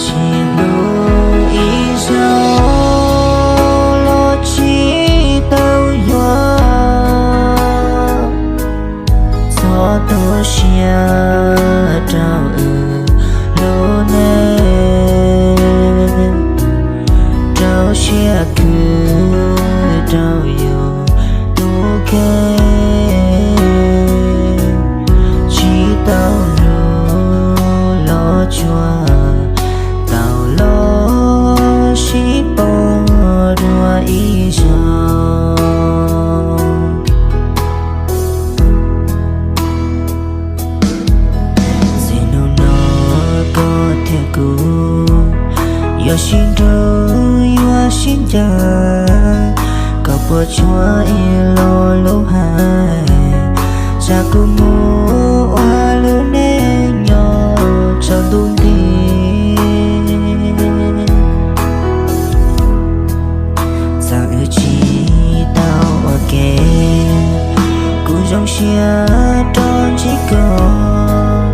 Tsis hlub ib zaug los tsis tau yuav, txhob tu siab rau wb lub neej, rau siab khwv rau yus tus kheej, tsis tau hlub los tsuas tau los sib pom dua ib zaug. Txij hnub no koj thiab kuv yuav sib nrug yuav sib ncaim, koj puas tsuaj ib lo lus hais, tsam kuv mus ua lub neej nyob tsaus ntuj nti. Txawm wb tsis tau ua ke, kuv zoo siab rau ntsib koj,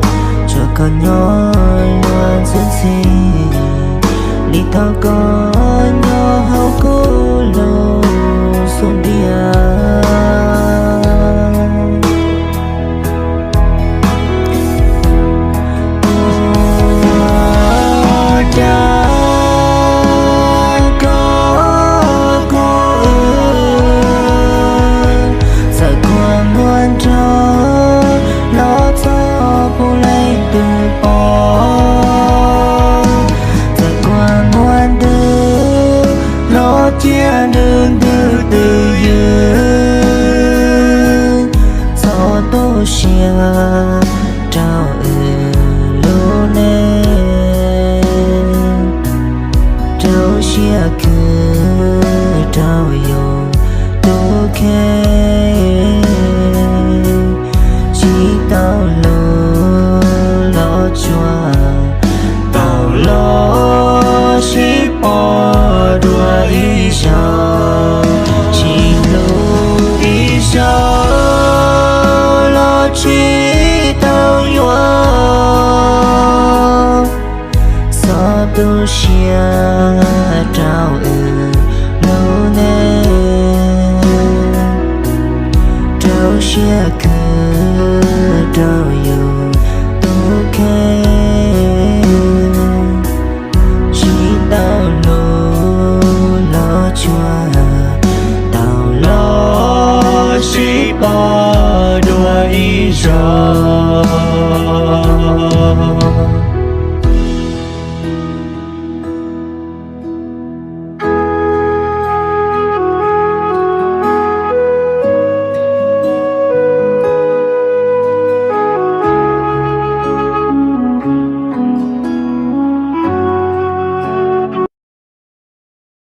tsuas koj nyob luag ntxhi ntxhi, li thaum koj nyob hauv kuv lub xub ntiag. Ua cas koj kuj wb, txawm kua muag nrog los txog puag leej twg pom, txawm kua muag ntws los cia nws ntws twj ywm, txhob tu siab rau wb lub neej, rau siab khwv rau yus tus kheej, tsis tau hlub los tsuas tau los sib pom dua ib zaug, tsis hlub ib zaug los tsis tau yuav, txhob tu siab rau wb